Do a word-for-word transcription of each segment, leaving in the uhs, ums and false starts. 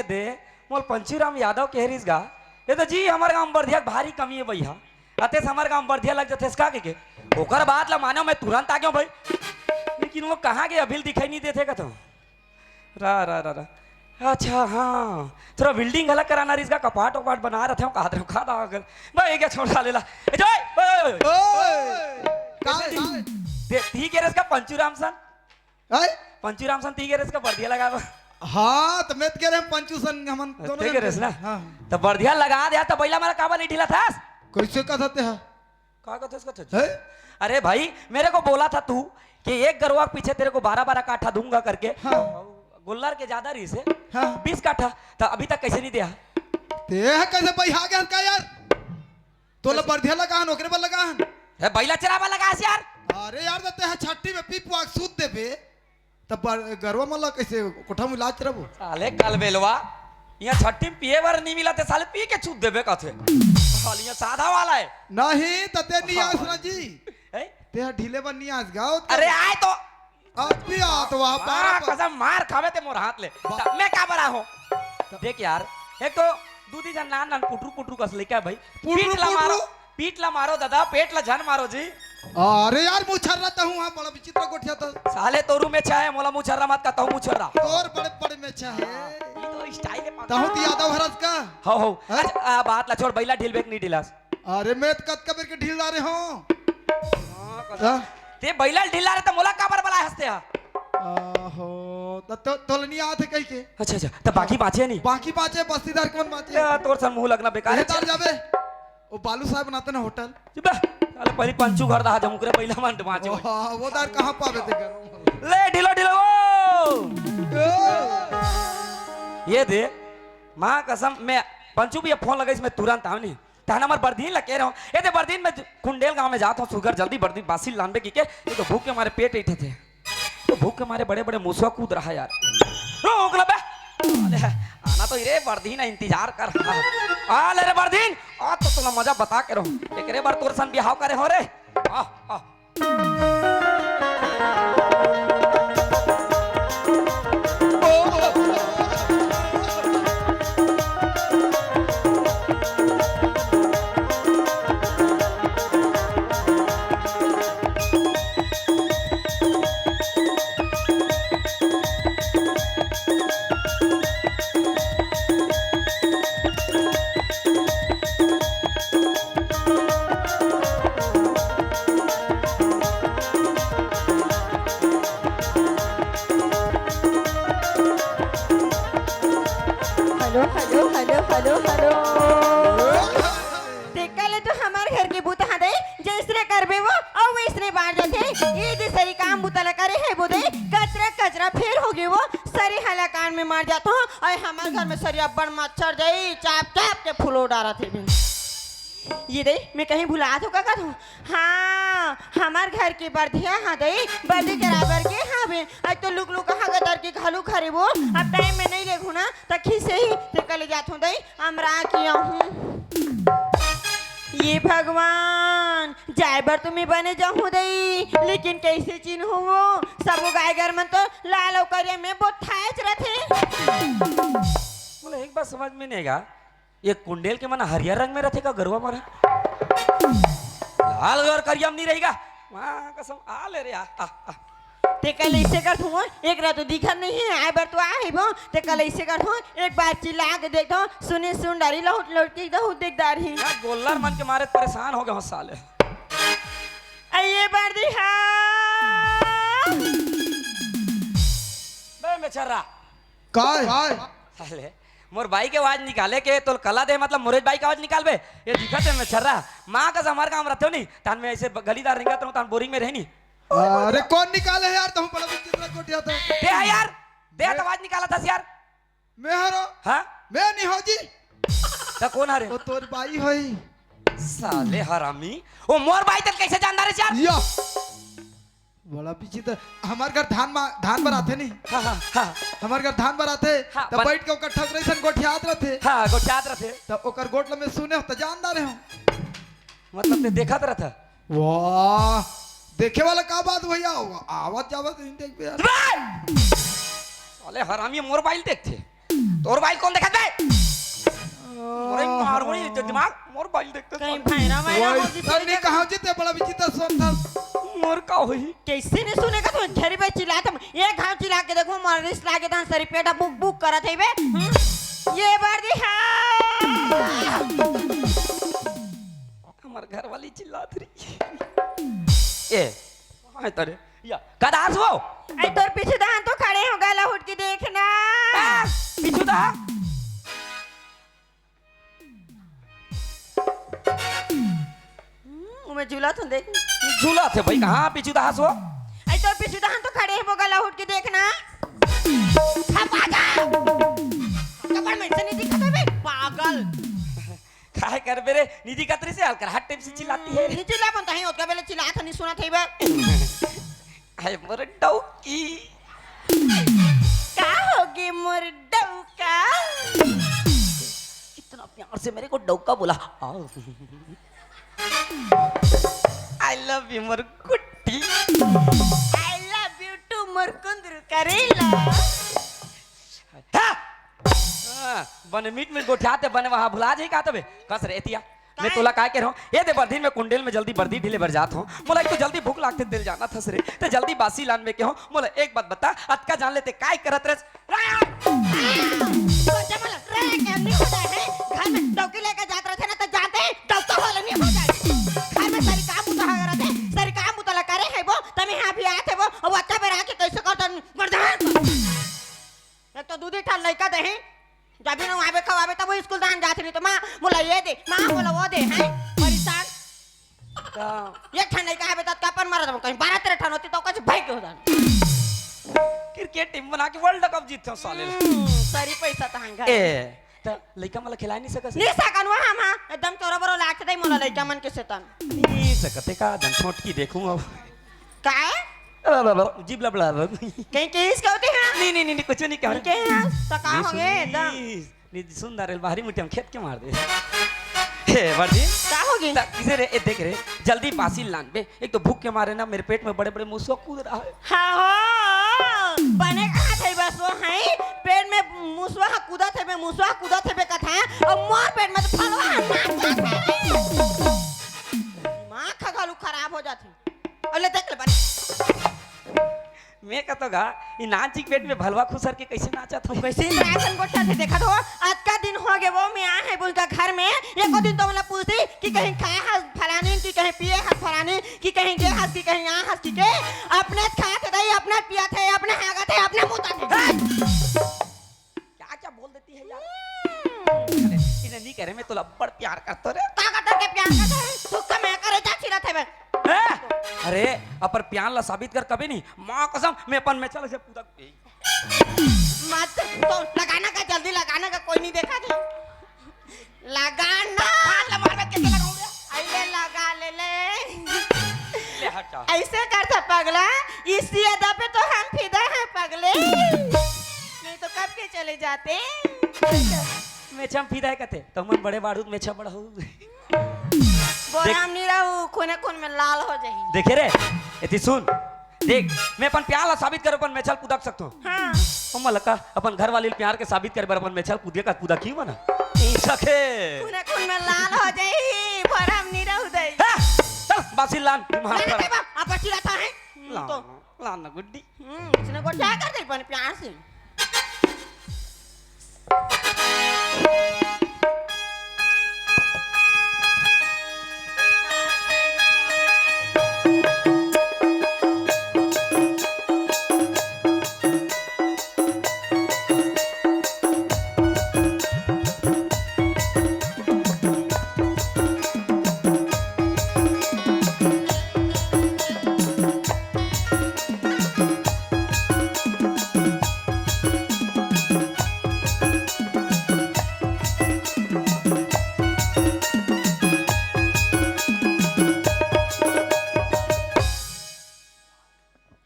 दे, मोला पंचूराम यादव कहे रिहिस गा, ये तो जी हमर गांव बरधिया के भारी कमी हे भइया। अतेस हमर गांव बरधिया लग जतेस का कहिके। ओकर बात ला मानो, मैं तुरंत आ गेंव भाई। लेकिन वो कहाँ गे, अभी ले दिखाई नइ देत हे का तो। रा, रा, रा, रा। अच्छा, हाँ, थोड़ा welding घला कराना रिहिस गा, कपाट वपाट बना रथे, कहा रहे, खा दा अगर। भाई, क्या छोड़ साले ला। ए, जोय, ओए, ओए, ओए। ओए, का, का? दे, ती कहे रिहिस का पंचूराम सन? हैं? पंचूराम सन ती कहे रिहिस का बरधिया लगाबा? हाँ, त मैं त कहे रहेंव पंचू सन हमन दोनों ते कहे रिहिस ना? हाँ। त बरधिया लगा दे, त बइला मन ला काबर नइ ढिलाथस? कइसे कथस तेहा? का कथस, कथस? हैं? अरे भाई, मेरे को बोला था तू कि एक गरवा के पीछे तेरे को बारह बारह काठा दूंगा करके। हाँ। गोल्लर के जादा रिहिस हे। हाँ। बीस काठा, त अभी तक कइसे नइ दे हा? तेहा कइसे बइहा गेस का यार? तोला बरधिया लगाहन, ओकरे बर लगाहन। हे, बइला चराबा लगास यार। अरे यार, त तेहा छट्ठी में पी पुआ के सूत देबे, त बर-, गरवा मन ला कइसे कोठा में लात रहिबो? साले कलबेलवा, इहाँ छट्ठी में पिए बर नइ मिलत हे, साले पी के सूत देबे कथे। साले इहाँ साधा वाला हे। नहीं, त ते नइ आस ना जी। हैं? तेहा ढीले बर नइ आस गा, अरे आय तो। आज भी आ तो वहाँ वाह, बारह पर। कसम मार खाबे ते मोर हाथ ले। वाह। त मैं काबर आहों? देख यार, एक तो दू दी झन नान नान पुटरू पुटरू कस लइका हे भाई। पुटरू पीठ ला मारो, पुटरू? पीठ ला मारो दादा, पेट ला झन मारो जी। अरे यार, मुछर्रा तहूँ हा, बड़ा विचित्र गोठियाथस। साले तोर मेछा हे, मोला मुछर्रा मत कह, तहूँ मुछर्रा। तोर बड़े बड़े मेछा हे। हाँ, ये तो style हे पक्का। तहूँ त यादव हरस का? हो, हो। हैं? अच्छा, आ, बात ला छोड़, बइला ढीलबे के नइ ढिलास? अरे, मैं त कतका बेर के ढील डारे हों। हाँ, हाँ? ते बइला ल ढील डारे त मोला काबर बलाय हस तेहा? आहो, त तो, तोला नइ आत हे कहिके। अच्छा, अच्छा, त बाकी बाँचे नइ? बाकी बाँचे, बस्तीदार कोन बाँचे? या, तोर सन मुँह लगना बेकार हे। ए, तार जाबे। ओ बालू साहब बनाते ना होटल। चुप बे, साले पहिली पंचू घर दहा जमुकरे बइला मन बाँचे होई। वाह, वो दार कहाँ पाबे ते घर? ले, ढीलो, ढीलो, ओ! ए! ये दे, माँ कसम, मैं पंचू भइया फोन लगाइस, मैं तुरंत आँव नी। तहन हमर बरदीन ला कहे रहेंव, ए दे बरदीन, मैं कुंडेल गांव में जात हों, सुघर जल्दी बरदीन बासी लानबे कहिके, ये तो भूख के मारे पेट अइठथे। तो भूख के मारे बड़े-बड़े मुसवा कूद रहा यार। रुक ना बे। अरे, आना तो रे बरदीन, इंतजार कर। आ ले रे बरदीन, आज तो तोला मजा बता के रहूं। एकरे बर तोर सन बिहाव करे हों रे। आ, आ। Hello, hello, hello, hello, hello. तेकर ले तो हमर घर के बूता हा दे, जइसने करबे वो, अउ वइसने बाढ़ जाथे। ये दे सरी काम बूता ला करे हे वो दे, कचरा, कचरा फेर होगे वो, सरी हलाकान में मर जात हों, अउ हमर घर में सरी अब्बड़ मच्छर जाई, चाप, चाप के फुलो डारत हे बे। ये दे, मैं कहीं भुलात हों का कथों? हाँ, हमर घर के बरधिया हा दे, बरदी चराबर के हावे। आज तो लुक लुक हा गदर के घलुक हरे वो, अब टाइम में नइ लेगहूं ना, त खीसे ही, तेकर ले जात हों दे, अमरा के आहूं। ये भगवान, जाय बर तो मैं बने जाहूं दे, लेकिन कइसे चिन्हूं वो? सबो गाय गरु मन तो लाल अउ करिया में बोथायच रथे। मोला एक बात समझ में नइ आय गा, ये कुंडेल के मन हरियर रंग में रथे का गरुवा मन ह? लाल अउ करिया में नइ रही गा। माँ कसम, आ ले रे, आ, आ, आ। तेकर ले अइसे करथों, एक रा तो दिखत नइ हे, आय बर तो आय हबो, तेकर ले अइसे करथों, एक बार चिल्ला के देखथों, सुने सुन डारही, लहुट लहुट के दहूं देख डारही। यार, गोल्लर मन के मारे परेशान होगे हों साले। अइये बरदी हा। बे मेछर्रा। काय? काय? साले, मोर बाई के आवाज निकाले के तोला कला दे, मतलब मोरे बाई के आवाज निकालबे? ये दिखत हे मेछर्रा। माँ कसम हमर गांव रहितेंव नी, तहन मैं अइसे ब-, गलीदार रेंगत रहूं, तहन बोरिंग में रहेंव नी। अरे कोन निकाले हे यार, तहूं बड़ा विचित्र गोठियाथस। दे हा यार, दे हा त आवाज निकालत हस यार। मैं हरों? हाँ? मैं नइ हों जी। त कोन हरे? वो तोर बाई होही। साले हरामी, वो मोर बाई तेला कइसे जान डारेस यार? या। बड़ा विचित्र। हमर घर धान मा, धान बर आथे नी। हाँ, हाँ, हाँ। हमर घर धान बर आथे, हाँ, त बइठ के ओकर ठकुरई सन गोठियात रथे। हाँ, गोठियात रथे। त ओकर गोठ ल मैं सुने हों, त जान डारे हों। मतलब, ते देखत रथे? वाह, देखे वाला का बात भइया, आवत जावत नइ देखबे यार। साले हरामी मोर बाई ल देखथे। तोर बाइल कोन देखत बे? मोरे मार, मोरे दिमाग, मोर बाइल देखत कहीं बे। भैरा वैरा वही हो जी, सर ने कहा जी, ते बड़ा विचित्र सुन था। मोर का होही? कैसे नहीं सुनेगा तू? घेरी बे चिल्लात हम। एक घाव चिल्ला के देखो, मोर रिस लागे तहां सरी पेट बुक बुक करत हे बे। हम्म? ये बार दी, हाँ। हमर घर वाली चिल्लात रही। ए, हाय तरे, या, कदास वो? आई तोर पीछू दहान तो खड़े हो गला उठ के देखना। आ, पीछू दहा? हम्म, उमे झूला तो देख। झूला थे भाई, कहाँ पीछू दहा सो? आई तोर पीछू दहान तो खड़े हो गला उठ के देखना। हाँ, पागल। कपड़ में से नहीं दिखता बे, पागल। काय करबे रे, निधि कतरी से हल्का हट टाइप से चिल्लाती है। नहीं चिल्ला बनता है, ओतका बेले चिल्ला था, नहीं सुना था बे। हाय मोर डौकी। का होगे मोर डौका? कितना प्यार से मेरे को डौका बोला। I love you मोर कुट्टी। I love you too मोर कुंदरू करेला। हाँ! हाँ, बने मीट में गोठियाते बने वहाँ भुला जाई का तबे? कस रे एतिया। मैं काय? तोला काय कह रहा हूँ? ये दे बर्दी में कुंडेल में जल्दी बर्दी ढीले बर जात हूँ। मोला एक तो जल्दी भूख लागते दिल जाना था सरे। ते जल्दी बासी लान में के हो। मोला एक बात बता, अतका जान लेते काय करत रहे? सोचे मोला रे के नहीं हो जाए है। घर में डौकी लेके जात रहे ना तो जानते हैं डौका वाला नहीं हो जाए। घर में सरी काम बुता हो रहे, सरी काम बुता ला करे है वो, तमे यहाँ भी आए थे वो, और अच्छा बेरा के कैसे करता मर्दान। एक तो दूधी ठान लइका देही, जब भी ना आवे खवावे तब वो स्कूल दान जात नहीं तो माँ बोला ये दे, माँ बोला वो दे, हैं? परेशान। हाँ। एक ठान लइका आवे तब कापन मारा था, कहीं बारह तेरह ठान होती तो कुछ भाई के हो जान। क्रिकेट टीम बना के वर्ल्ड कप जीतते हो साले। हम्म, सरी पैसा तहां घर। ए, त लइका मला खिला नहीं सकस? नहीं सकन वो हम, हाँ, एकदम चोरा बरो लागते दे मोला लइका मन के सेतन। नहीं सकते का, दन छोटकी देखूं अब। काय? अ, ब-, ब-, जीभ लबड़ा, ब-, कहीं केस क्या होती है? नहीं, नहीं, नहीं, नहीं, कुछ नहीं कह रहे। के है? तो का नहीं हो गए सुनी, एकदम? नहीं सुन दारेल बाहरी मुठिया में खेत के मार दे। हे, बर्दी। का हो गए? ता-, किसे रे, ए, देख रे, जल्दी बासी लान बे। एक तो भूख के मारे ना मेरे पेट में बड़े-बड़े मुसवा कूद रहा है। हाँ हो, बने कहा थे बस वो हैं, पेट में मुसवा कूदा थे बे, मुसवा कूदा थे बे कथा, और मोर पेट में तो फलवा नाच जात है। दिमाग खगलू खराब हो जात है। अउ ले देख ले बने। मैं कहतो गा, ई नानचिक पेट में भलवा खुसर के कैसे नाचत हो? कैसे इंद्रासन गोठियाथे देखत हो? अतका दिन हो गे वो मैं आ है बोल का घर में, एको दिन तो मोला पूछती कि कहीं खाए हस फलानी, कि कहीं पिए हस फलानी, कि कहीं गे हस, कि कहीं आ हस, कि के अपने खात है, अपने पियत है, अपने हागत है, अपने मुतत है। क्या क्या बोल देती है यार। अरे, इन्हें नहीं कह रहे, मैं तो लब्बड़ प्यार करता रे। का करता के प्यार करता है? तू का मैं करे जा चिल्लात है बे। हैं? अरे, अपन प्यार ला साबित कर कभी नहीं। माँ कसम, मैं अपन में चल से पूरा। मत तो लगाना का, जल्दी लगाना का, कोई नहीं देखा थे। लगाना। हाथ ला मार, मैं कैसे लगाऊं रे? अइले लगा ले ले। ले हट जा। ऐसे करता पगला, इसी अदा पे तो हम फिदा हैं पगले, नहीं तो कब के चले जाते। मेछा में फिदा है कथे, तो मन बड़े बारूद मेछा बड़ा हो। बोराम नहीं रहू, खूने खून में लाल हो जाही। देखे रे, एती सुन, देख, मैं अपन प्यार ला साबित करे अपन मेछा ल कुदक सकथों। हाँ। ओ मलका, अपन घर वाली ल प्यार के साबित करे बर अपन मेछा ल कुदे का कुदा की बना? ई सखे। खूने खून में लाल हो जाही, भरम नहीं रहू दई। हाँ, चल, बासी लान, दिमाग लान खराब। दे बा, आप बची रहता है। हम्म, लान, तो। लान ना गुड्डी। हम्म, इसने को क्या कर दे अपन प्यार से?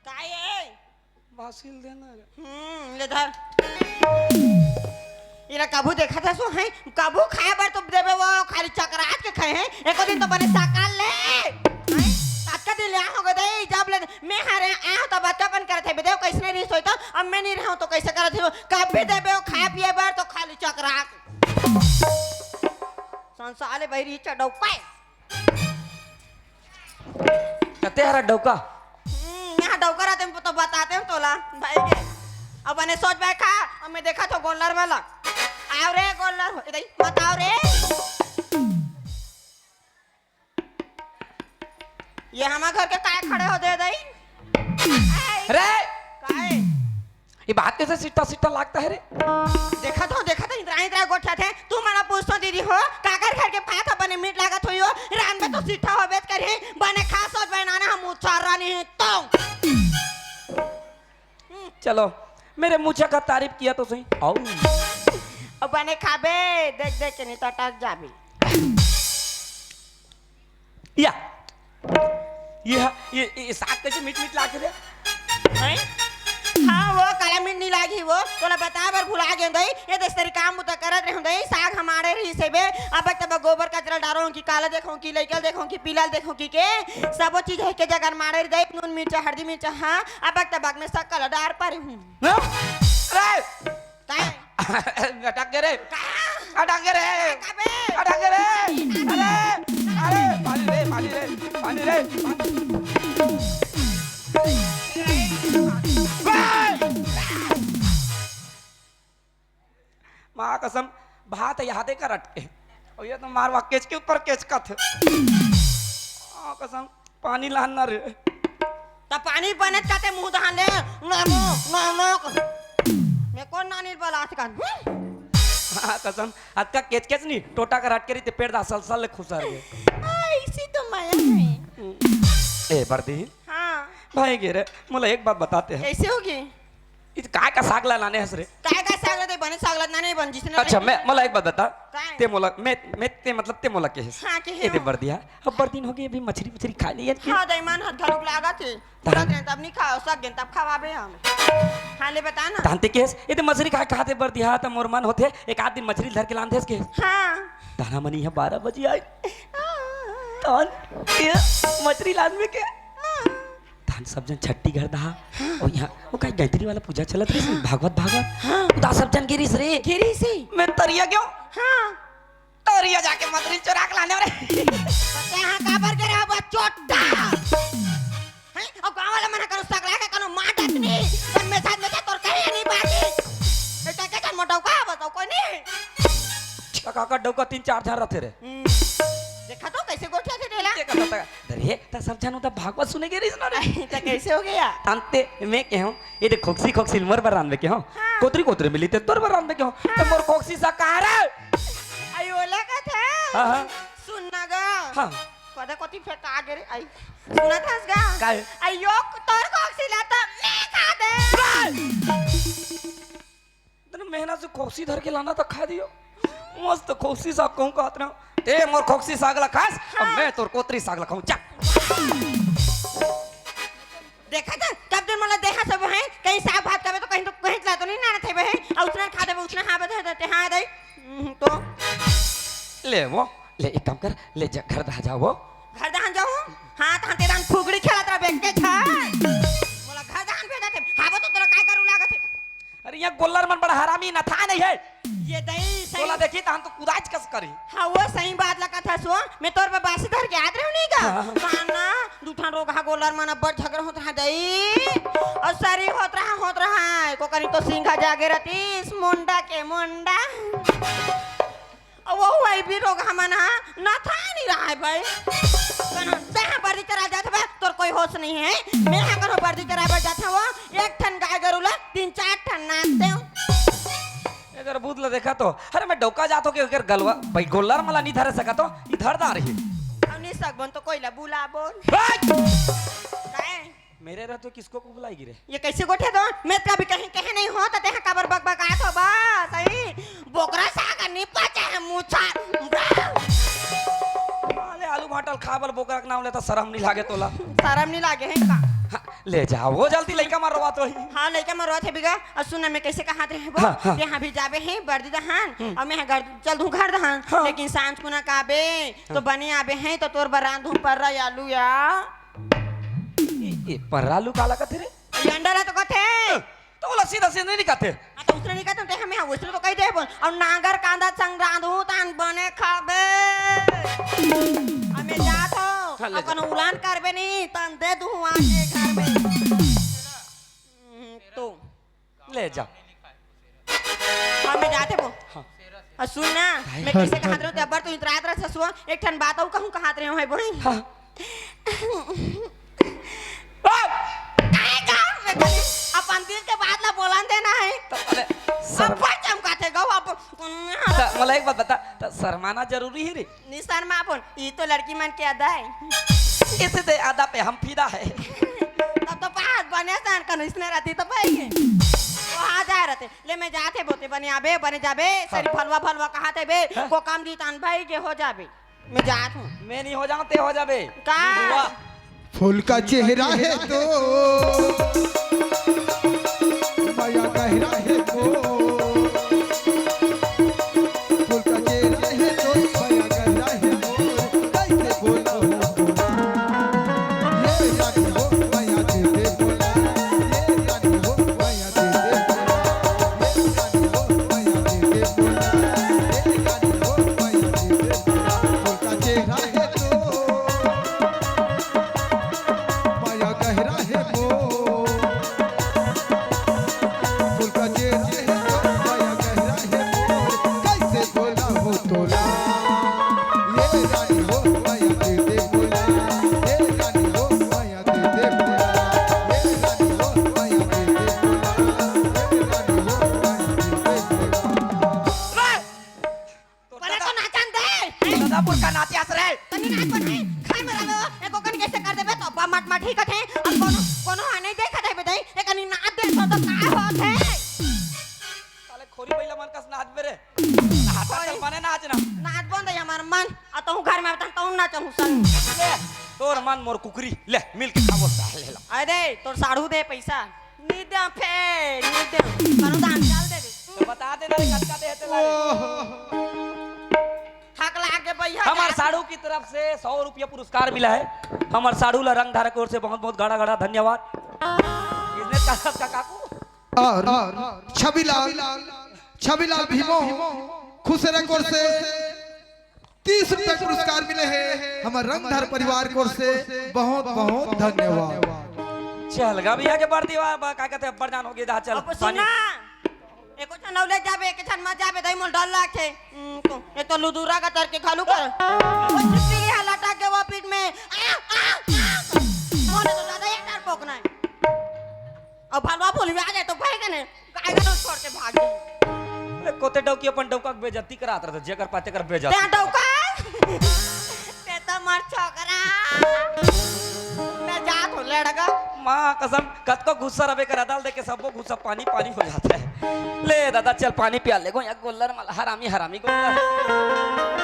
काय ए? बासिल देना रे। हम्म, ले धर। इला कभू देखा था सो हैं, कभू खाए बर तो देबे वो खाली चकरात के खाए हैं। एको दिन तो बने साकाल ले। हैं? अतका दिन ले आ हो गए दे, जब ले मैं हरे आ हो तो बच्चापन करत है, बेदेव कैसने रही सोई तो, अब मैं नहीं रहूं तो कैसे करत है वो? कभी देबे वो खाए पिए बर तो साले बहिरी चढ़ऊ काय। कते हरा डौका? हम्म, यहाँ डौका रहते हैं तो बताते हैं तोला भाई के। अब बने सोच भाई खा, अब मैं देखा तो गोल्लर वाला। आओ रे गोल्लर, इधर ही, मत आओ रे। ये हमारे घर के काय खड़े हो दे दई? रे! काय? ये बात कैसे सिट्टा सिट्टा लागता है रे? देखा तो, देखा तो, इतरा इतरा गोठा थे। तू मना पूछ तो दीदी हो, काकर घर के पात बने मीठ लागत होई हो, रान में तो सिट्टा हो बेच कर ही, बने खा सोच बनाना हम उछार रानी है तो। चलो, मेरे मुझे का तारीफ किया तो सही। आओ। अब बने खाबे, देख देख के नहीं तो अटक जाबे। या, ये, ये, ये साग कैसे मीठ मीठ लागे रे? हैं? हाँ, वो काला मीठ नहीं लागी, वो तोला बता बर भुला गए दई। ये दस तरी काम मुता करत रहे दई, साग हमारे रही से बे। अब तब गोबर कचरा डारो कि काला देखो कि लइकल देखो कि पीला देखो कि के, सबो चीज है के जगह मारे दई, नून मिर्चा हल्दी मिर्चा, हाँ। अब तब में सकल डार पर हूँ। हाँ? अरे! काय? अटक गे रे। का? अटक गे रे। का बे? अटक गे रे। अरे, अरे, पानी रे, पानी रे, पानी रे, पानी। माँ कसम, भात यादे कर अटके। और ये तो मारवा केच के ऊपर केच का थे। माँ कसम, पानी लान ना रे। त पानी बने काते मुंह दहान ले, नमो, नमो। मैं कौन नानी बलात कान? हाँ, कसम, अतका केच केच नहीं, टोटा कर अटके रही ते पेड़ दा सल सल ले खुसर गए। आ, इसी तो माया है। ए, बर्दी। हाँ। भाई गे रे, मोला एक बात बताते हैं। कैसे होगी? इत काय का साग ला लाने हस रे? काय का साग ला दे बने साग ला ना नहीं बन जिसने अच्छा, मैं, मोला एक बात बता। काय? ते मोला, मैं, मैं, ते मतलब ते मोला के हस? हाँ, के ए दे हो। बर्दिया, अब बड़ दिन हो गए, अभी मछरी, मछरी खा ली यार। हाँ, दईमान हाथ घरुक लागा थे। पूरा दिन तब नहीं खाओ, सब दिन तब खवाबे हम। हाँ, ले बता ना। तांते के हस? ए दे मछरी खाए खाते बर्दिया, त मोर मन होथे, एक आध दिन मछरी धर के लान देस के। हाँ। ताना मनी है बारह बजे आई। हाँ। तान, ए, मछरी लान में के? हाँ। तहन सब झन छट्टी घर दहा। हाँ। अउ इहाँ, ओ काई गायत्री वाला पूजा चलत रहिस, हाँ। भागवत, भागवत। हाँ। उदा सब झन गिरिस रे। गिरिस हे। मैं तरिया गेंव। हाँ। तरिया जाके मछरी चोरा के लाने रे। त तेहा काबर गे रहे बा चोट्टा? हैं? अउ गाँव वाला मन ह कनो सकला के कनो मार डटनी। पर में साथ में तोर कहीं नहीं बाकी। ए, त के झन मोटऊ का बताओ कोई नहीं। काका डौका तीन चार झन रथे रे। हम्म। देखा तो कैसे गोठिया थे तेला। देखा तो, अरे, त सब झन उता भागवत सुने गे रहिस ना रे। त कैसे हो गया? तहन ते मैं केहेंव, ए दे खोकसी, खोकसी ल मोर बर रांधबे केहेंव। हाँ। कोतरी, कोतरी मिली ते तोर बर रांधबे केहेंव। त हाँ। मोर खोकसी साग कहाँ रे? आई ओला का था। हाँ, हाँ। सुन ना गा। हाँ। कदा कोती फेंका गे रे, आई। सुनत हस गा? का है? आई यो तोर खोकसी ला त मैं खा दे। इतना मेहनत से खोकसी धर के लाना त खा दियो। मस्त खोकसी साग कहूँ कहत रहा। ते मोर खोकसी साग ला खास, अउ हाँ। मैं तोर कोतरी साग ला खाहूँ। जा। देखा त, कब दिन मोला देहा सब है, कहीं साग भात खाबे त कहीं त, कहीं ला तो नहीं नाना थे बे, अउ उसने खा देबे, उसने हाँ बता देते, हाँ दई। हम्म, तो ले वो, ले एक काम कर, ले जा, घर दहा जाओ वो। घर दहान जाऊँ? हाँ, तहन तेरा फुगड़ी खेलत रह बेके छा। मोला घर दहान भेजा थे, हाँ वो तो तोला काय करू लागत है? अरे, यहाँ गोल्लर मन बड़ा हरामी नथा नहीं है। ये दई सही। तोला देखी, तहन तो कुदाच कस करी। हाँ, वो सही बात ला कथस वो। मैं तोर बर बासी धर के आत रहूँ नहीं का? हाँ। कान ना, दू ठन रोगहा गोल्लर मन अब्बड़ झगड़ा होत रहा दई। अउ सरी होत रहा, होत रहा। एको करी तो सिंघा जागे रहतीस, मुंडा के मुंडा। अउ वो हुआ भी रोगहा मन हा, नथा नहीं रहा है भाई। कनो, तैं हा बर्दी चरा जात बा, तोर कोई होश नहीं है। मैं हा कनो बर्दी चरा बर जात हूँ, एक ठन गाय गरू ला तीन चार ठन नाच देव। एकर बूथ ला देखा तो, अरे मैं डौका जात हो के एकर गलवा, भाई गोल्लर मला नहीं धरे सका तो, ई धरदार ही। अब नहीं सकबन तो कोई ला बुलाबोन। हट! काहे? मेरे रहते किसको को बुलाएगी रे? ये कैसे गोठे दो? मैं तो अभी कहीं कहे नहीं हो, तो तेहा काबर बक बक आत हो बा, सही? बोकरा साग नहीं पचे है मुछा। अरे आलू भाटल खाबल बोकरा के नाम लेता शरम नहीं लागे तोला? शरम नहीं लागे है का? हाँ, ले जाओ, वो जल्दी लइका मार रोवा तो ही। हाँ, लइका मार रोवा थे बिगा। अउ सुन ना, मैं कैसे कहा थे वो? हाँ, हाँ। ते हाँ भी जाबे है, बर्दी दहान, हम्म। अउ मैं घर चल दूँ घर दहान। हाँ। लेकिन सांझ को ना काबे, तो हाँ। बने आबे है, तो तोर बर रांधूँ पर्रा आलू या। ए, ए, पर्रा आलू काला कथे रे? ये अंडा ला तो कथे। हाँ, तो बोला सीधा सीधा नहीं कहते। हाँ, तो उसने नहीं कहते, ते हमें हाँ, उसने तो कही दे बोल। अउ नागर कांदा संग रांधूँ, तान बने खाबे। अब मैं जात हूँ। हाँ, ले अब जा। कोनो उलान करबे नहीं, तन दे दूँ आके घर में। हम्म, तो। ले जा। अब मैं जात हूँ। हाँ। अउ सुन ना, काहे? मैं कइसे कहत रहेंव, ते अब्बड़ तो इतरात रहे ससुर, एक ठन बात अउ कहूँ कहत रहेंव, हे बहिनी। हाँ। काहे का? मैं खाली अपन दिल के बात ला बोलन देना हे। त, अरे, शर्म- अब्बड़ चमकाथे गो, अब- त, मोला एक बात बता, त शर्माना जरूरी हे रे? नि शर्मा अपन, ई तो लड़की मन के अदा हे। इसे ते अदा पे हम फिदा हे। तब तो बात बने सन कनु इसने रहती तो भाई के। वो आ जाए रहते, ले मैं जात हूँ, ते बने आबे, बने जाबे, हाँ। सरी फलवा फलवा कहाथे बे, हाँ। को काम दी तान भाई के हो जाबे। मैं जात हूँ। मैं नहीं हो जाऊँ, ते हो जाबे। का? बुआ। फूल का चेहरा है तो माया गहरा है तो, फूल का चेहरा है तो माया गहरा है तो, कैसे बोला हो बोला। ये रानी हो माया दे दे बोला, ये रानी हो माया दे दे बोला, ये रानी हो माया दे दे बोला, ये रानी हो माया दे दे बोला। फूल का चेहरा है तो माया गहरा है मोर। फूल का चेहरा है मोर, माया गहरा है मोर। कैसे बोला हो तोला? ये रानी हो माया दे दे बोला। ये रानी हो माया दे दे बोला। ये रानी हो माया दे दे बोला। ये रानी हो माया दे दे बोला। बने तो नाचन दे। दादापुर का नाचियास रे। तनी नाच बने। खाए में रहो। एको कन कैसे कर देबे तो अब्बा मट मट ही कथे। अब कोनो, कोनो हा नहीं देखत हे बे दई। एकनी नाच दे तो, तो का होत हे? साले खोरी बैला मन कस नाच बे रे। नाच चल बने नाच ना। नाच बन दे हमार मन। आ तहूँ घर में बता, तहूँ नाचहूँ सन। ले, तोर मन मोर कुकरी। ले, मिल के खाबो साले ला। अरे, तोर साढ़ू दे पैसा। नी दे फे, नी दे। कनो दान डाल दे। तो बता दे ना रे, कतका दे हे तेला रे। ओह। हक लागे भैया, हमार जात साढ़ू की तरफ से सौ रुपया पुरस्कार मिला है। हमार साढ़ू ला रंगधार की ओर से बहुत बहुत गाड़ा गाड़ा धन्यवाद। इसने कहा था काकू। और छविलाल, छविलाल भीमो खुसरे की ओर से तीस रुपया पुरस्कार मिले हे हमार रंगधार परिवार की ओर से। बहुत बहुत धन्यवाद। चल गा भैया के बढ़ दीवा, बा, का कहते हैं, बढ़ जान हो गई दा, चल, अब पानी। सुना, एको झन अउ ले जाबे, एक झन मत जाबे, दई मोल डर लागथे। हम्म, तो, ये तो लुदुरा का तर के घालू कर। वो छिपकली है लटक के वो पीठ में। आ, आ, आ। मोने तो दादा एक डर पोकना है। अब भलवा भुलवा जाए तो भाई कने, काय का तो छोड़ के भाग गई। ले, कोते डौकी अपन डौका के बेइज्जती करात रहते, जेकर पाते कर बेइज्जती। ते डौका? ते तो मर छोकरा। मैं जात हूँ लड़का। माँ कसम, कतको गुस्सा रबे कर, अदाल देख के सबो गुस्सा पानी पानी हो जाता है। ले दादा, चल पानी पिया ले गो, या गोल्लर मला हरामी, हरामी गोल्लर।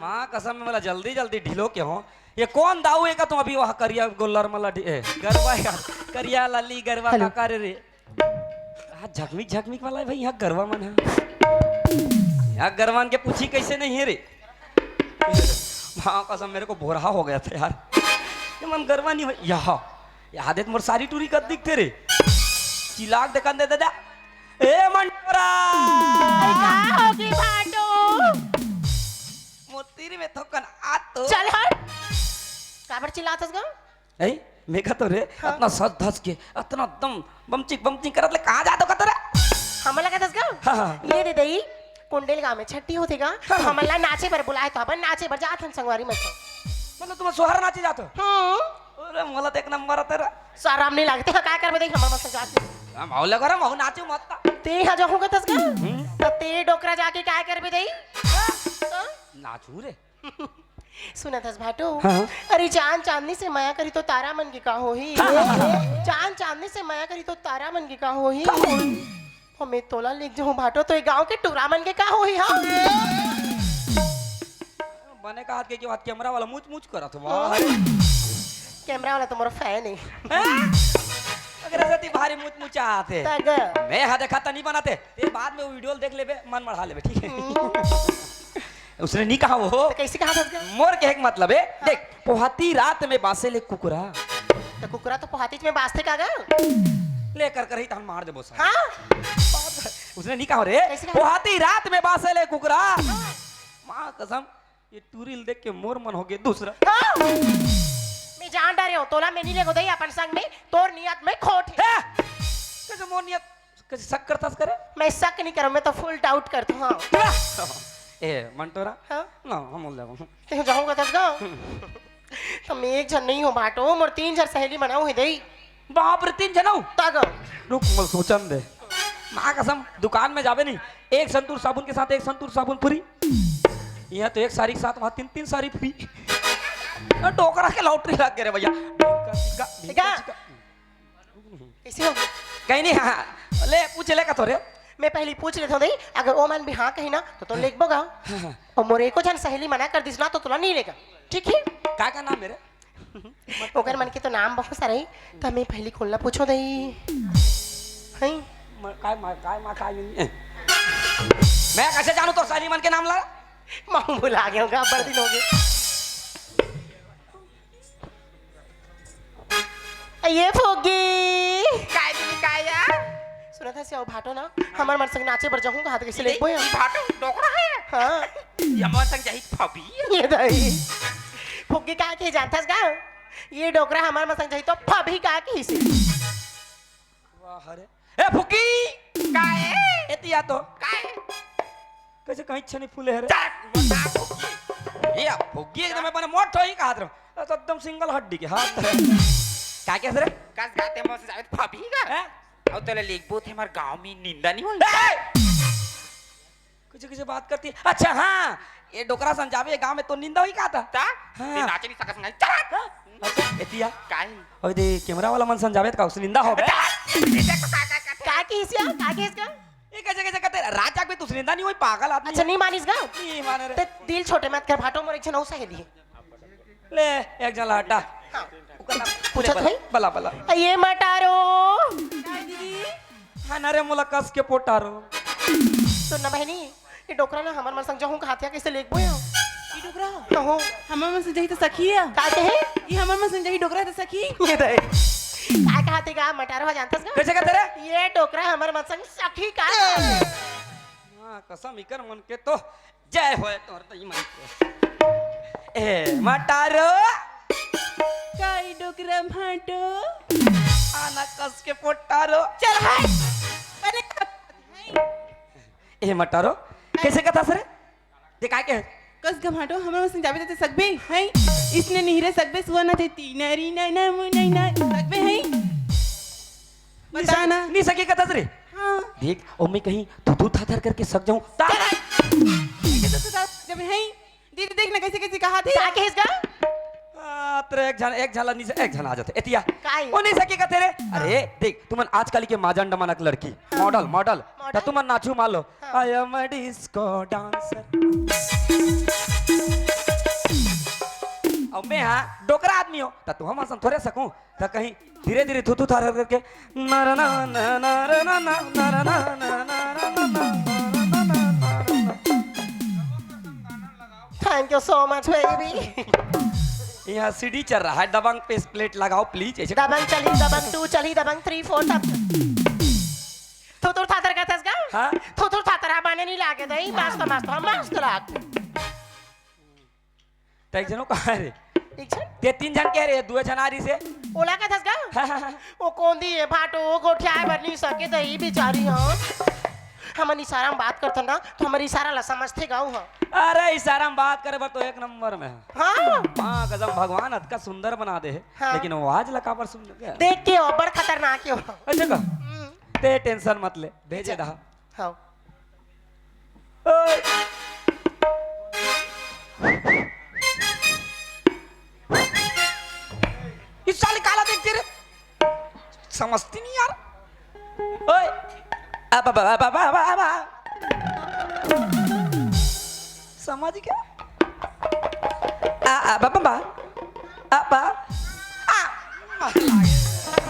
माँ कसम, मैं मोला जल्दी जल्दी ढिलो के हो। ये कोन दाऊ हे का तुम अभी वहाँ करिया गोल्लर मला ढि-, ए, गरवा यार, करिया लाली गरवा हेलो। का करे रे? हाँ, झकमिक झकमिक वाला है भाई, यहाँ गरवा मन है। यहाँ गरवान के पूछी कैसे नहीं है रे? हाँ, कसम मेरे को भोरहा हो गया था यार। ये मन गरवा नहीं भाई, यहाँ, यहाँ देख मोर सारी टूरी कद दिखते रे। चिलाक देखन दे दादा। ए मंडोरा! अरे का होगी भाटो? मोतीरी में थोकन आ तो। चल हट। काबर चिल्लात हस गा? ए, मेघा तो रे, हाँ। अतना सज धज के, अतना दम बमचिक बमचिक करत ले कहाँ जात हो कतरा? हमन ला कहत हस गा? हाँ, हाँ। ये दे दई, कुंडेल गांव में छट्ठी होथे गा, हाँ। हमन ला नाचे बर बुलाए तो हमन नाचे बर जात हन संगवारी मन संग। मतलब तुम सोहर नाचे जात हो? हम्म। अरे मोला तो एक नंबर आता रे। शरम नहीं लगते हो, का करबे देख हमर मन संग जात हन। हम अउ लगा रहा, महू नाचू मत। ते हा जहूं कथस का? हम्म। त ते डोकरा जाके काय करबे दई? हाँ? नाचू रे। सुनत हस भाटो? हाँ। अरे चांद चांदनी से मया करी तो तारा मन के का होही? हाँ। चांद चांदनी से मया करी तो तारा मन के का होही? का होही? हमें तोला लेग जहूं भाटो तो ये गांव के टूरा मन के का होही? हाँ। बने कहा के, के बात कैमरा वाला मुच मुच करत हवा। हाँ। कैमरा वाला तो मोर फैन है। हाँ? अगर ऐसा ती भारी मुच मुच आते। तग। मैं हा देखा त नहीं बनाते। ते बाद में वो वीडियो देख लेबे, मन बढ़ा लेबे, ठीक है? हम्म। उसने नहीं कहा वो। तो कैसे कहा था उसका? मोर के एक मतलब है, हाँ। देख, पोहाती रात में बासे ले कुकुरा। तो कुकुरा तो पोहाती में बासते का गा? लेकर कर ही तहन मार दे बोसा। हाँ? उसने नहीं कहा रे, कैसे कहा? पोहाती रात में बासे ले कुकुरा। हाँ। माँ कसम, ये टूरी ल देख के मोर मन हो गए दूसरा। हाँ। मैं जान डारे हूँ, तोला मैं नहीं लेगो दई अपन संग में, तोर नियत में खोट है। है? कैसे मोर नियत, कैसे शक करता करे? मैं शक नहीं करूँ, मैं तो फुल डाउट करता हूँ। हाँ। ए, मंटोरा? हाँ? ना, हम ले। ते जाऊंगा तब गाँव। तो मैं एक झन नहीं हूँ भाटो, मोर तीन झन सहेली बनाऊ है दई। बाप रे, तीन झन हो? तग। रुक, मोला सोचन दे। माँ कसम, दुकान में जाबे नहीं, एक संतूर साबुन के साथ एक संतूर साबुन फ्री। यहाँ तो एक साड़ी के साथ वहाँ तीन, तीन साड़ी फ्री। ना, डोकरा के लॉटरी लग गए रे भैया। ढीका चिका, ढीका चिका। कैसे हो? कहीं नहीं, हाँ, हाँ। ले, पूछ ले का तो रे। मैं पहली पूछ लेता हूँ दई, अगर ओ मन भी हाँ कही ना, तो, तो लेगबो गा। हाँ, हाँ। और मोर एको झन सहेली मना कर दिस ना, तो तोला नहीं लेगा। ठीक है? का, का नाम है रे? ओकर मन के तो नाम बहुत सारे हे, त मैं पहली कोन ला पूछो दई। हैं? म-, काय मा-, काय मा-, काय नहीं? मैं कैसे जानू तोर सहेली मन के नाम ला? महू भुला गया हूँ, बड़ दिन हो गए। ये फोगी। काय दीदी, काय या? सुनत हस, ओ भाटो ना, हमर मन संग नाचे बर जहूं कहा, त कैसे लेगबो या? भाटो डोकरा है? हाँ। ये हमर संग जाही फबही। ये दई। फोगी का के जानथस गा? ये डोकरा हमर मन संग जाही तो फबही का के हिसे। वाह रे। ए फुकी! काय? एतिया तो। काय? कैसे कहीं छनी फूले है रे? चल, मोटा फुकी। ये फुकी एकदम अपन मोट होई कहा रे। तो एकदम सिंगल हड्डी के हाथ। का के रे? कस गा ते मोर से जावे त फबही का? हैं? अउ तोला लेगबो ते हमर गांव में निंदा नहीं होई। ए! कैसे, कैसे बात करती है? अच्छा, हाँ, ये डोकरा सन जावे गांव में तो निंदा होई का था? ता? हाँ। ते नाचे नहीं सकस नहीं। चल। हाँ? अच्छा, एतिया। काय? अबे दे, कैमरा वाला मन सन जावे का, उसे निंदा हो बे? चल। ये देख तो का, का, का, का किस या? का किस का? ये कैसे, कैसे करते? रात जाग में तू निंदा नहीं होई, पागल आदमी अच्छा, है। नहीं मानिस गा? नहीं माने रे। ते दिल छोटे मत कर, भाटो मोर एक झन अउ सहेली है। ले, एक झन ला हटा। हाँ। ओकर नाम पूछत ले, है? बला, बला। ये मटारो। काय दीदी? हाँ ना रे, मोला कस के पोटारो। सुन ना बहिनी, ये डोकरा ना हमर मन संग जहूं कहात हे, कैसे लेगबो या? ये डोकरा? कहो। हमर मन संग जाही त सखी या? का कहे? ये हमर मन संग जाही डोकरा त सखी? ये दे। का कहात हे गा, मटारो हा जानथस गा? कैसे कहते रे? ये डोकरा हमर मन संग सखी का? हाँ, कसम इकर मन के तो जय होय तोर दई मन के। ए, मटारो। काई डोकरा भाटो? आना कस के पोटारो। चल हट। अरे, ए, मटारो, कैसे कथस रे? ते काय के? कस के भाटो, हमर मन संग जाबे ते सकबे, हैं? इसने निहरे सकबे, सुअर ना ते तीनरी ना, ना, मु, ना, ना, सकबे, हैं? बता ना। नहीं सके कथस रे। हाँ। देख, ओ मैं कहीं थुथु थाथर करके सक जाऊं। ता- चल हट। ठीक है, तो सुधा, जब है, दीदी देख ना कैसे कैसे कहा थी। का कहिस गा? आ, तेरे एक झन, एक झन ला नहीं से, एक झन आ जाते। एतिया। काई? ओ नहीं सके कथे रे। अरे, देख, तुमन आजकल के माजन डमानक लड़की, हाँ। Model, model. मॉडल? त तुमन नाचू मान लो। हाँ। I am a disco dancer। अब मैं हाँ, डोकरा आदमी हो, त तुम हम असन थोड़े सकूं। त कहीं धीरे धीरे थुथु थार करके। Thank you so much, baby। यहाँ सीडी चल रहा है, दबंग पे प्लेट लगाओ प्लीज। ऐसे दबंग चली, दबंग टू चली, दबंग थ्री, फोर, सब। थुथुर थाथर का थस गा? हाँ? थुथुर थाथर हा बने नहीं लागे दई, मस्त, मस्त, हाँ, मस्त लाग। त एक झन ओ कहाँ रे? एक झन? ते तीन झन कह रहे, दू झन आ रही से। ओला का थस गा? हाँ, हाँ, हाँ। ओ कोंदी हे भाटो, ओ गोठियाए बर नहीं सके दई बिचारी, हाँ। हमन इशारा में बात करथन ना, तो हमर इशारा ला समझथे गा ओ, हाँ। अरे, इशारा में बात करे बर तो एक नंबर में है। हाँ। माँ कसम, भगवान अतका सुंदर बना दे है, हाँ। लेकिन आवाज ला काबर सुंदर क्या? देख के ओ, बड़ खतरनाक हे ओ। अच्छा का? हम्म। ते tension मत ले, भेजे दहा। हाँ। ओए। इस साले काला देखते रे, समझती नहीं यार। ओए। अब, अब, अब, अब, अब, अब, अब। समझ गया? आ, आ, बा, बा, बा। आ, बा। आ।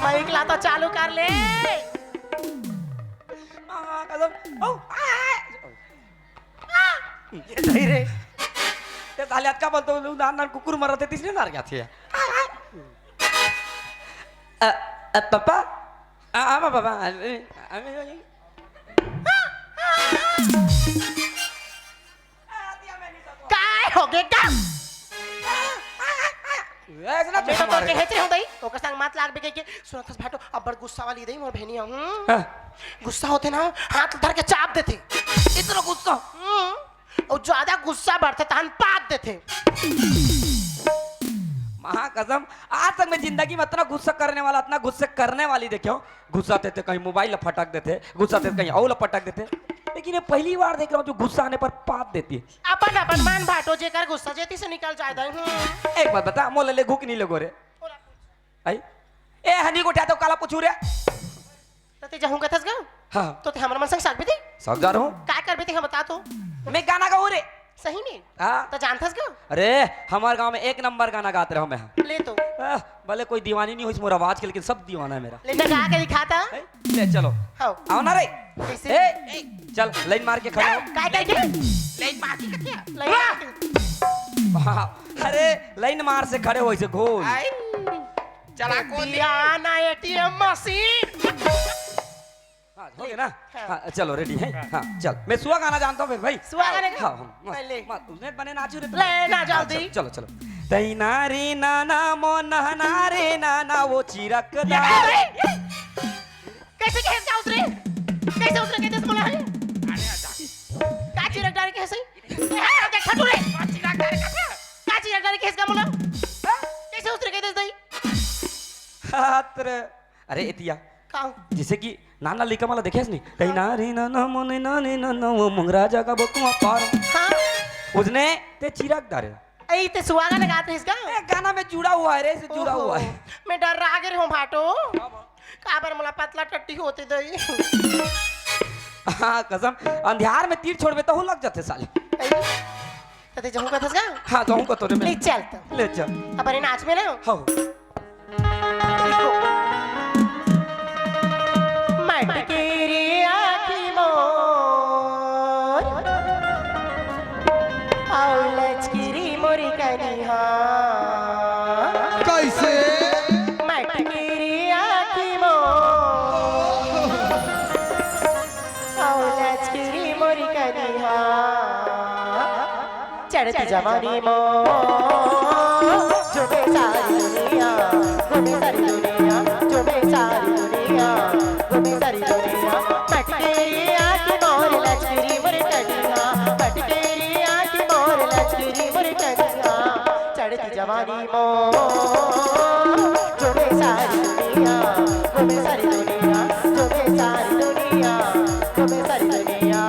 माइक ला तो चालू कर ले। आ, कसम। ओ, आ, आ। ये सही रे। ये साले अतका बोलतो, नान नान कुकुर मरत हे, तीसरे नार क्या थे? अ, अ, पापा? आ, आ, पापा, आ, आ, आ, आ, काय हो गे का? ऐसे ना मैं तो मारे। तोर के हेच रे हूँ दई, ओकर संग मत लागबे के, के। सुनत हस भाटो, अब्बड़ गुस्सा वाली दई मोर बहिनी, हूँ। हाँ। गुस्सा होथे ना, हाथ धर के चाप देथे। इतना गुस्सा? हम्म। अउ ज्यादा गुस्सा बढ़थे, तहन पाद देथे। महाकसम, आज तक मैं जिंदगी में इतना गुस्सा करने वाला, इतना गुस्सा करने वाली देखे हूँ। गुस्सा आथे त कहीं मोबाइल ला फटक देथे, गुस्सा आथे त कहीं अउ ला फटक देथे। लेकिन ये पहली बार देख रहा हूँ जो गुस्सा आने पर पाद देती है। अपन अपन मन भाटो, जेकर गुस्सा जेती से निकल जाए दई। हम्म। एक बात बता, मोला लेगू कि नहीं लेगो रे? आई? ए, हनी को उठा तो काला पूछू रे। त ते जहूँ कथस गा? हाँ। तो ते हमर मन संग साग भी दे? सब जा रहा हूँ। काय करबे ते हम बता तो? मैं गाना गाऊँ रे। सही में? हाँ। त जानथस गा? अरे, हमारे गांव में एक नंबर गाना गात रहो मैं। ले तो। आ, भले कोई दीवानी नहीं हो इस मोर आवाज के, लेकिन सब दीवाना है मेरा। ले ना गा के दिखाता। ए, ले चलो। हाँ। आओ ना रे। कैसे? ए, ए, चल, लाइन मार के खड़े हो। काय करके? लाइन मार के क्या? लाइन मार के। वाह, अरे, लाइन मार से खड़े हो इसे घोल। आई। चला कौन दे? दिया ना एटीएम मशीन। हाँ, हो गया ना? हाँ। हाँ, चलो, रेडी है? हाँ, चल। मैं सुआ गाना जानता हूँ फिर भाई। सुआ गाने का? हाँ, हाँ, मत, पहले। मत, उसने बने नाचू रे तुम। ले, ना हाँ, जल्दी। चलो, चलो, चलो। तैना रे नाना, मो नहना रे नाना, वो चिरक ये दा। क्या है? कैसे, कैसे उतरे? कैसे उतरे? कैसे बोला है? अरे, अच्छा। का चिरक डारे कैसे? ये देख, खटू रे। का चिरक डारे कैसे? का चिरक डारे कैसे का बोला? हाँ? कैसे उतरे? कैसे दई? हाथ रे। अरे एतिया। का? जैसे कि नाना लइका मन ला देखे हस नहीं? तैना रे नाना, मो नैना रे नाना, वो मंगरा जगा बकुआ पार। हाँ। उसने ते चिरक डारे। ए, ते सुआ गाना गात रहिस का? ए, गाना में जुड़ा हुआ है रे, इसे जुड़ा ओहो, हुआ है। मैं डर्रा गे रहे हूँ भाटो। काबर मोला पतला टट्टी होते दई। हाँ, कसम, अंधियार में तीर छोड़बे तहू लग जाथे साले। ए, त ते जहूँ कथस का? हाँ, जहूँ कथों रे मैं। ले चल तो। ले चल। अब अरे नाच में ना। हाँ। मटकेरी आँखी मोर, अउ लचकेरी मोर कनिहा। कैसे? मटकेरी आँखी मोर, अउ लचकेरी मोर कनिहा। चढ़त जवानी मो, झूमे सारी दुनिया, झूमे सारी दुनिया, झूमे सारी दुनिया, झूमे सारी दुनिया। मटकेरी आँखी मोर लचकेरी मोर कनिहा, मटकेरी आँखी मोर लचकेरी मोर कनिहा। चढ़त जवानी मो, झूमे सारी दुनिया, झूमे सारी दुनिया, झूमे सारी दुनिया, झूमे सारी दुनिया।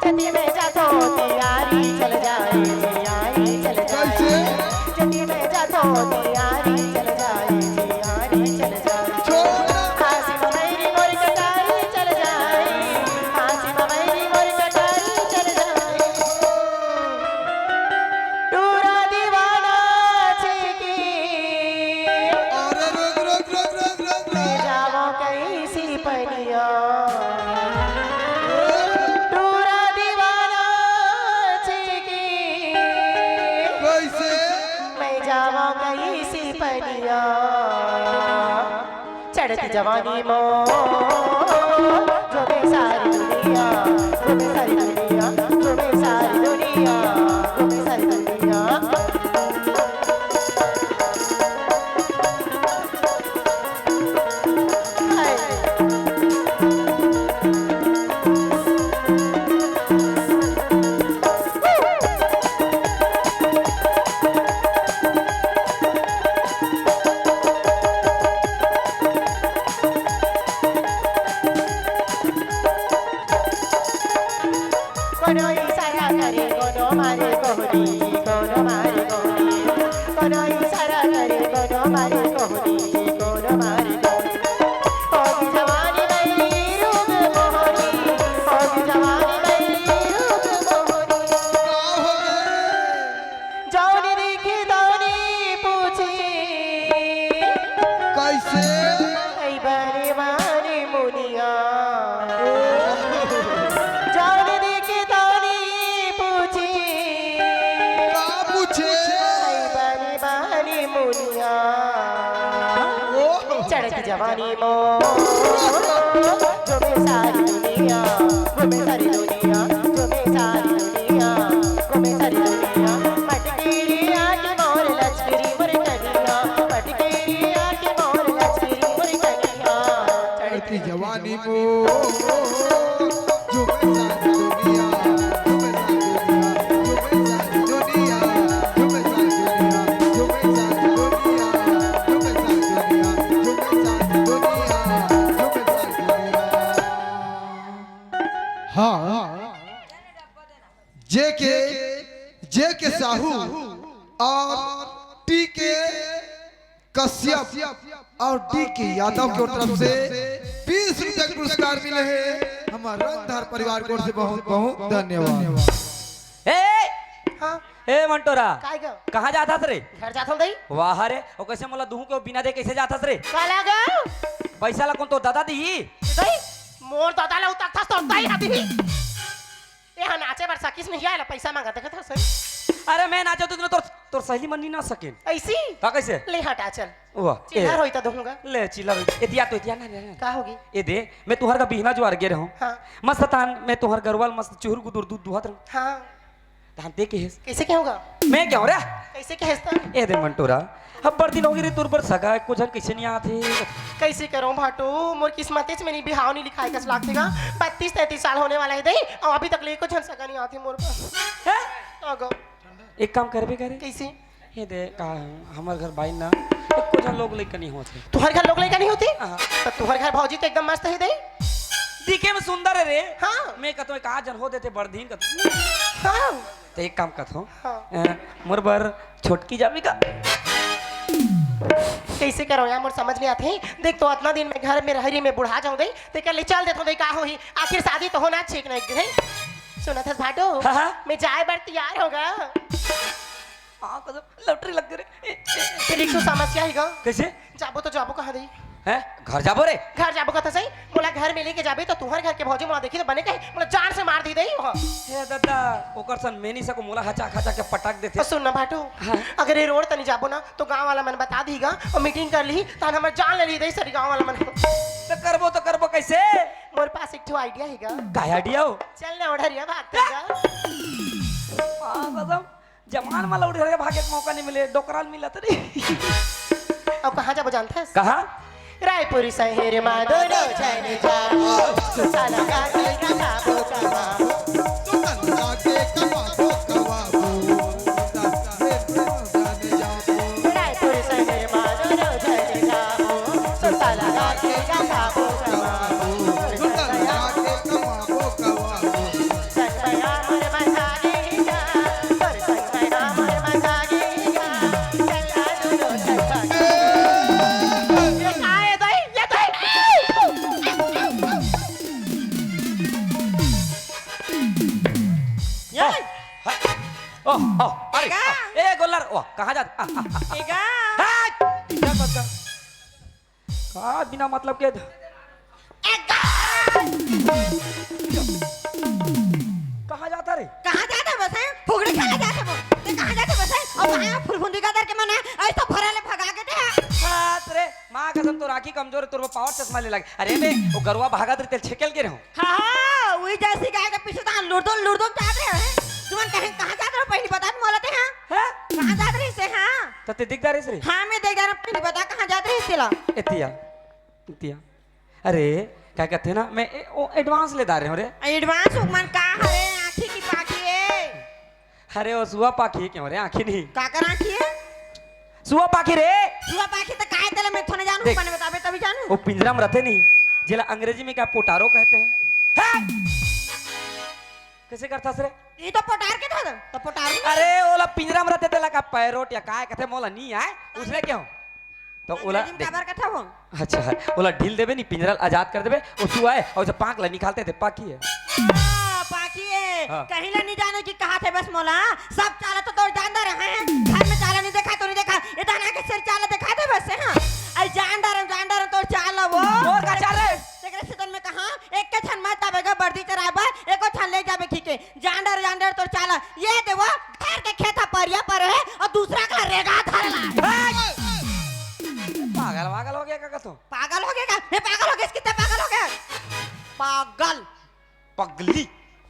जदी में जाथो तियारी चल जाए, तियारी चल जाए। कैसे? जदी में जाथो तियारी चल जाए, तियारी चल जाए। छोड़। हासी ममैरी मोर कटारी चल जाए, हासी ममैरी मोर कटारी चल जाए। टूरा दीवाना छेकी। अरे रुक, रुक, रुक। जावो कैसी पनिया। टूरा दीवाना छेकी। कैसे? मैं जावो कैसी पनिया। चढ़त जवानी मो, झूमे सारी दुनिया, झूमे सारी दुनिया। मुनिया। जान दे के तानी पूछे। का पूछे? आई बानी बानी मुनिया। ओ। चढ़त जवानी मो। जो मैं सारी दुनिया, जो मैं सारी दुनिया, जो मैं सारी दुनिया, जो मैं सारी दुनिया। मटकेरी आके मोर लचकरी मोर कनिया, मटकेरी आके मोर लचकरी मोर कनिया। चढ़ती जवानी मो। हाँ, जे के, जे के साहू और टी के कश्यप और डी के यादव के तरफ से बीस रुपया के पुरस्कार मिले हे। हमर रंगधार परिवार की ओर से बहुत बहुत धन्यवाद। ए, हाँ। ए मंटोरा, काय ग? कहाँ जात हस रे? घर जात हूँ दई। वाह रे, ओ कैसे मोला दुहू के बिना दे कैसे जात हस रे? काला ग? पैसा ला कौन तो दादा दी? दई, मोर दादा ला उतार था तो दई आती ही। ए, हाँ, नाचे बर सकिस नहीं आयला, पैसा मांगा, देखत हस। अरे, मैं नाचो तो तोर, तोर सहेली मन नहीं नाच सकेन। ऐसी? का कैसे? ले हटा, चल। वाह, चिल्हर ए। होई त दूंगा। ले, चिल्हर होई। ए, दिया तो, दिया ना, ना, ना। का होगी? ए दे, मैं तुहर का बिहना जुआर गे रहूं। हाँ। मस्त तान, मैं तुहर गरवाल मस्त चुहुर गुदुर दूध दुहत रहूं। हाँ। तान ते के हेस? कैसे क्या होगा? मैं क्या हो रहा? कैसे क्या हेस तान? ए दे मंटोरा, अब बड़ दिन होगे रे तोर बर सगा, एको झन कैसे नहीं आते? कैसे करो भाटो, मोर किस्मत में नहीं बिहाव नहीं लिखाए कस लागते गा। बत्तीस तैंतीस साल होने वाला है दई, और अभी तक ले एको झन सगा नहीं आते मोर बर। हैं? अगो। एक काम करबे करे। कैसे? ए दे, का हमर घर बाइन ना, एको झन लोग लइका नहीं होते। तुहर घर लोग लइका नहीं होते? हाँ। तो तुहर घर भौजी तो एकदम मस्त है दई। दिखे में सुंदर है रे। हाँ। मैं कतो का झन हो देते बड़ दिन कतो। हाँ। तो एक काम कथो। हाँ। अ, मोर बर छोटकी जाबे का? कैसे करो यार, मोर समझ नहीं आते। देख तो अतना दिन में घर में रह रही, मैं बुढ़ा जाऊं दई, ते कर ले चल देथो दई, का होही? आखिर शादी तो होना छेक ना एक दिन, है? सुनत हस भाटो? हाँ, हाँ। मैं जाए बर तैयार होगा। हाँ, कसम, लॉटरी लग गई रे। फिर एक तो समस्या ही गा। कैसे? जाबो तो जाबो कहाँ दई? हैं? घर जाबो रे? घर जाबो कथा सही? मोला घर में लेके जाबे तो तुहर घर के भौजी मोला देखी तो बने कहे, मोला जान से मार दी दई वहाँ। हे दादा, ओकर सन मैं नहीं सको, मोला हचा खचा के पटक देथे। और सुन ना भाटो, हाँ। अगर ये रोड तनी जाबो ना तो गांव वाला मन बता दीगा और मीटिंग कर ली, तान हमर जान ले ली दई सरी गांव वाला मन। तो करबो तो करबो कैसे? मोर पास एक ठो आइडिया है गा। का आइडिया हो? चल ना ओढ़रिया भाग तेरा। हाँ, कसम। जवान मा लौड़ी धर के भागे के मौका नहीं मिले, डोकराल मिला तो नहीं। अब कहाँ जाबो जानथस? कहाँ? रायपुर शहर मा दोनों जन जाबो, सुता लगा के कमाबो, कमाबो। रायपुर शहर मा दोनों जन जाबो, सुता लगा के कमाबो, कमाबो। ओह, ओह, अरे, का? ए, गोल्लर, ओह, कहाँ जात? आ, आ, आ, आ। एगा। हट! इधर मत कर। का बिना मतलब के कहाँ जाता रे? कहाँ जाता बस है? फुगड़ी खेला जाता वो। ते कहाँ जाता बस है? और वहाँ फुलफुंदी का दर के मन है, ऐसा भरा ले भगा के दे। बात रे, माँ कसम तो राखी कमजोर है, तोर वो पावर चश्मा ले लगे। अरे बे, वो गरुआ भागत रे, तेल छेकेल के रहो। हाँ, हाँ, वही जैसी गाय के पीछे तो लुरदुम, लुरदुम जात रहे हैं। तुमन कहीं कहाँ जात रहे हो? पहली बता भी मोला ते, हाँ? हैं? कहाँ जात रहे से, हाँ? त ते दिखदा रहे से रे? हाँ, मैं दिखदा रहे, पहली बता कहाँ जात रहे से ला? एतिया, एतिया। अरे, का कहते हैं ना, मैं ए, ओ, एडवांस ले दा रहे हूँ रे। एडवांस उगमन का हरे, आँखी की पाखी है। अरे, ओ सुआ पाखी है क्यों रे, आँखी नहीं। का कर आँखी है? सुआ पाखी रे। सुआ पाखी तो काय तेला मैं थोने जानू, देख, मने बताबे तभी जानू। वो पिंजरा में रहते नहीं, जेला अंग्रेजी में क्या पोटारो कहते हैं। हैं? कैसे करता रे? ये तो पोटार के था, तो पोटार नहीं। अरे, ओला पिंजरा में रहते तेला का पैरोट या काय कहते, मोला नहीं आए, उसने क्यों? तो ओला अंग्रेजी में देख। काबर कथा हो? अच्छा है, ओला ढील देबे नी, पिंजरा आजाद कर देबे, ओ सुआ है, और जब पाँख ला निकालते थे, पाखी है। हाँ, पाखी है। हाँ। कहीं ला नहीं जाने की कहा थे बस मोला, सब चाला तो तोर जानदार है, हैं? घर में चाला नहीं देखा तो नहीं देखा, ये दाना के सिर चाला देखा थे बस, हाँ? आई जानदार है, जानदार है तोर चाला वो। और का चाल रे? तेरे से तोर चाला। ये दे वो घर के खेत ह परिया पर हे अउ दूसरा के रेगा धर ला। पागल वागल हो गया का तू? पागल हो गया का? मैं पागल हो गया, कितना पागल हो गया? पागल। पगली।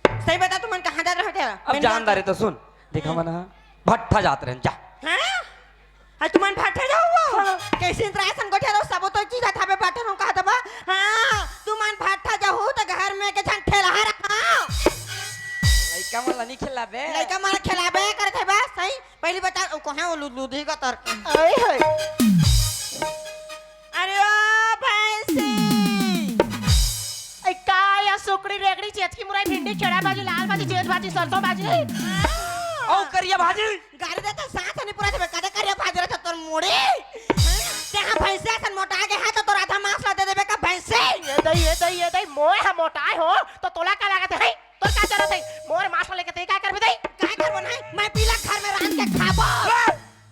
सही बता, तुमन कहाँ जात रहे थे? अब मैं जानदार हे तो सुन, देखा हम्म। मन हा भट्ठा जात रहे, जा। हाँ? आज तुमन भट्ठा जाहू वो? हाँ। कैसे इंद्रा ऐसन गोठिया रहो, सबो तो चीज हथाबे भट्ठा रहो कहा दबा। हाँ, तुमन भट्ठा जाहू तो घर में के झन ठेलहा रहा। लइका मन ला नहीं खिलाबे। लइका मन ला खिलाबे करत हे बस, सही? पहली बता, ओ, कहाँ वो लू-, लूधी का तर-, आए हाय। अरे ओ भैंसी। ए, का या सुकड़ी, रेगड़ी, चेचकी, मुरई, भिंडी, खेड़ा भाजी, लाल भाजी, जेठ भाजी, सरसों भाजी। ओ करिया भाजी। गाड़ी देता सास नहीं पूरा थे, कदे करिया भाजी रहता तोर मुड़ी। तेहा भैंसे असन मोटा गया है तो तोर आधा मांस ला दे देबे का भैंसे। ये दई, ये दई, ये दई, मोय हा मोटाए हो तो तोला का लागत है? तोर का जरूरत है? मोर मांस ला लेके ते का करबे दई? काय करबो नहीं? मैं पीला घर में रांध के खाबो।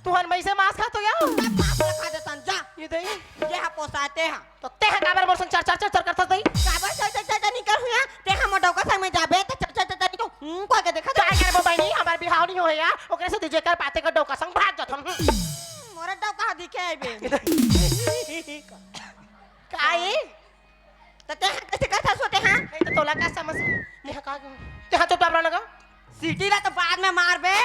तुहन मइसे मांस खात हो या? सब मांस ला खा देतन, जा। ये दई। ये हा पोसाते हा। तो तेहा काबर मोर संग चर चर चर चर करथस दई? काबर चर चर चर चर नहीं कर हुआ? तेहा मोर डौका संग में जाबे त चर चर चर चर नहीं तो हूं कह के देखा काय दे। करबो बहिनी, हमर बिहाव नहीं होय या, ओकरे से जेकर पाते कर डौका संग भाग जाथन। हम्म, मोर डौका दिखे आइबे। काय? त तेहा कैसे करथस हो तेहा? नहीं तो तोला का समझ? तेहा का, तेहा तो डबरा लगा। सीटी ला तो बाद में मारबे।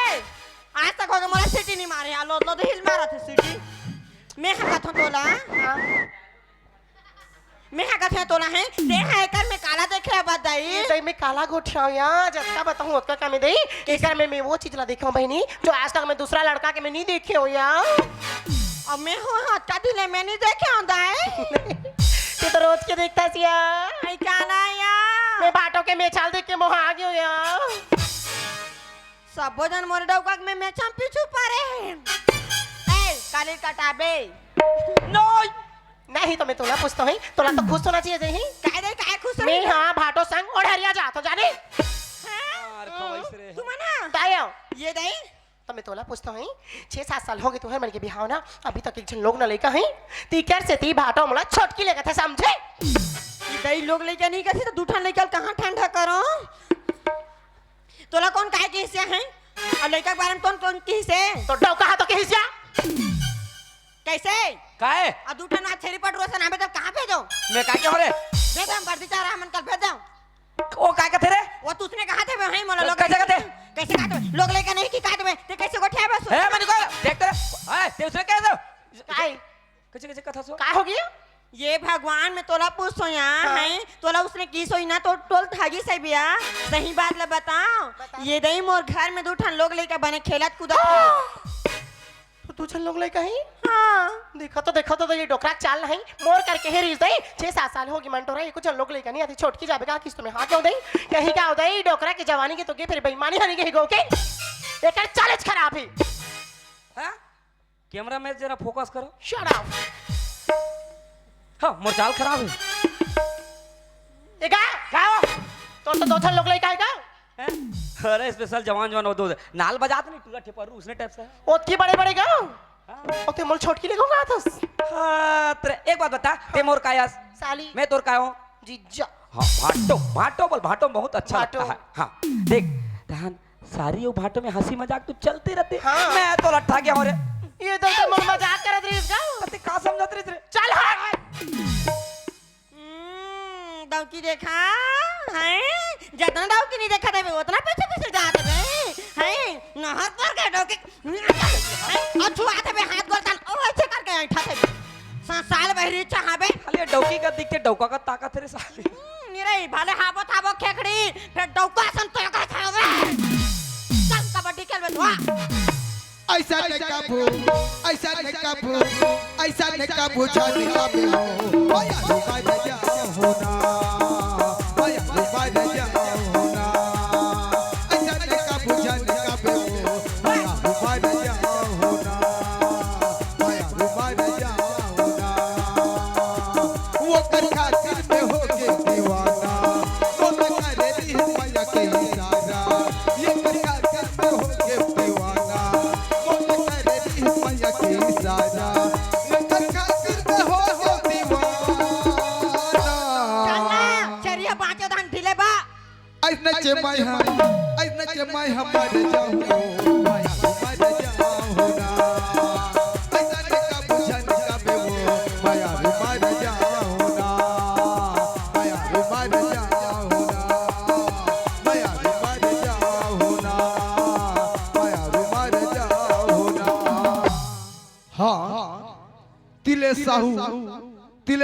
आज तक हो गया मोला सीटी नहीं मारे, आ लो लो तो हिल मारा थे सीटी। मैं हा कथों तोला। हाँ। मैं हा कथों तोला है, तेहा एकर में काला देखे बा दई। ये दई में काला गोठियाव या, जतका बताऊं ओतका कम हे दई। एकर में मैं वो चीज ला देखे हो बहिनी, जो आज तक मैं दूसरा लड़का के मैं नहीं देखे हो या। अब मैं हो हाथ का दिले मैं नहीं देखे हो दई। तू तो रोज के देखता सिया। आई का ना या? मैं भाटो के मेछाल देख के मोहा आ गयो या। सबो जन मोरे डौका में मेछा पीछू परे हे। ए, काली कटाबे। नहीं। नहीं तो मैं तोला पूछता हूँ, तोला तो खुश होना चाहिए दे ही। काय दे, काय खुश होही? मैं हाँ भाटो संग ओढ़रिया जात हो जाने। हाँ? मार खवाइस रे। तू मना। तायो। ये दे। तो मैं तोला पूछता हूँ, छह सात साल हो गए तुहर मन के बिहाव ना, अभी तक एक झन लोग ना लइका है। ती कर से ती भाटो मोला छोटकी लेगत हे समझे? ये दई लोग लइका नहीं कसी तो दू ठन लइका कहाँ ठंडा करो? तोला कौन काहे के हिस्सा है? और लइका के बारे में कौन कौन के हिस्से? तो डौका हा तो के हिस्सा? कैसे? काहे? और दू ठन आज छेरी पटुआ से नामे तब कहाँ भेजो? मैं का के हो रे? भेज हम बर्दी चारा हमन कल भेज दो। ओ का कथे रे? वो तूसने कहा थे भाई मोला लोग कैसे कथे? कैसे कहा थे? लोग लइका नहीं कि कहा थे ते कैसे गोठिया बस? ए मनी को देख तेरे। ए ते उसने कह दे। काय? कैसे कैसे कथा सो? का हो गया? ये भगवान में तोला पूछो यहाँ हाँ। है, तोला उसने की सोई ना तो टोल थागी से बिया। सही बात ला बताओ। बता। ये दई मोर घर में दू ठन लोग लइका बने खेलत कूदत हाँ। तो दू झन लोग लइका ही? हाँ। देखा तो, देखा तो, तो ये डोकरा चाल नहीं, मोर करके हे रीस दई, छह सात साल होगी मन टोरा, एको झन लोग लइका नहीं आती, छोटकी जाबे का किस्त में, हाँ क्यों दई? यही का हो दई, डोकरा के जवानी के तो के फिर बेईमानी हनी के ही गो के, एकर चाल च खराब है। हाँ? कैमरा में जरा फोकस करो। Shut up। हाँ, मोर चाल खराब है। ए का? का हो? तोर तो दो झन लोग लइका है का? हैं? अरे special जवान जवान वो दो नाल बजात नहीं, टूरा ठेपरू उसने type से है। ओतकी बड़े बड़े का? हाँ। ओ ते मोल छोटकी लेगो का थस? हाँ, तेरे एक बात बता, ते मोर काय हस? साली। मैं तोर काय हूँ? जीजा। हाँ, भाटो, भाटो बोल, भाटो बहुत अच्छा भाटो। लगता है। हाँ, देख, तहन सारी वो भाटो में हंसी मजाक तो चलते रहते। हाँ। मैं तो लट्ठा गया हूँ रे। ये तो, तो मोर मजाक करत रहिस का? ते का समझत रहिस रे? चल हट। हम्म, डौकी देखा, हैं? जतना डौकी नहीं देखा देबे, उतना पीछे पीछे जात देबे, हैं? नहर पर के डौकी, हैं? और छुआ देबे हाथ गोड़ तन, ओ ऐसे करके ऐठा देबे। सा-, साल बहरी चाहबे। खाली डौकी का दिखते, डौका का ताकत रे साले। हम्म, निरे, भले हाबो थाबो खेखड़ी, फिर डौका सन तो का खावे। चल कबड्डी खेलबे तू, आ। ऐसा नहीं कबू, ऐसा नहीं कबू, ऐसा नहीं कबू जाने का भी हो। ओया, रुका दे जा होना। ओया, रुका दे जा होना। ऐसा नहीं कबू जाने का भी हो। ओया, रुका दे जा होना। ओया, रुका दे जा होना। वो कर खातिर में हो के दीवाना। वो तो करे दी मैया के इशारा। ये कर खातिर में हो के दीवाना। वो तो करे दी मैया के इशारा। ये कर खातिर में हो के दीवाना। चलना, चरिया बाँचो धान ढीले बा। ऐसने चे मैं हूँ। नचे मैं हमर जाहूँ, मैं हमर जाहूँ ना। ऐसा ने का बुझन का बे वो, मैं हमर जाहूँ ना। मैं हमर जाहूँ ना। मैं हमर जाहूँ ना। मैं हमर जाहूँ ना। हाँ, तिले साहू, तिले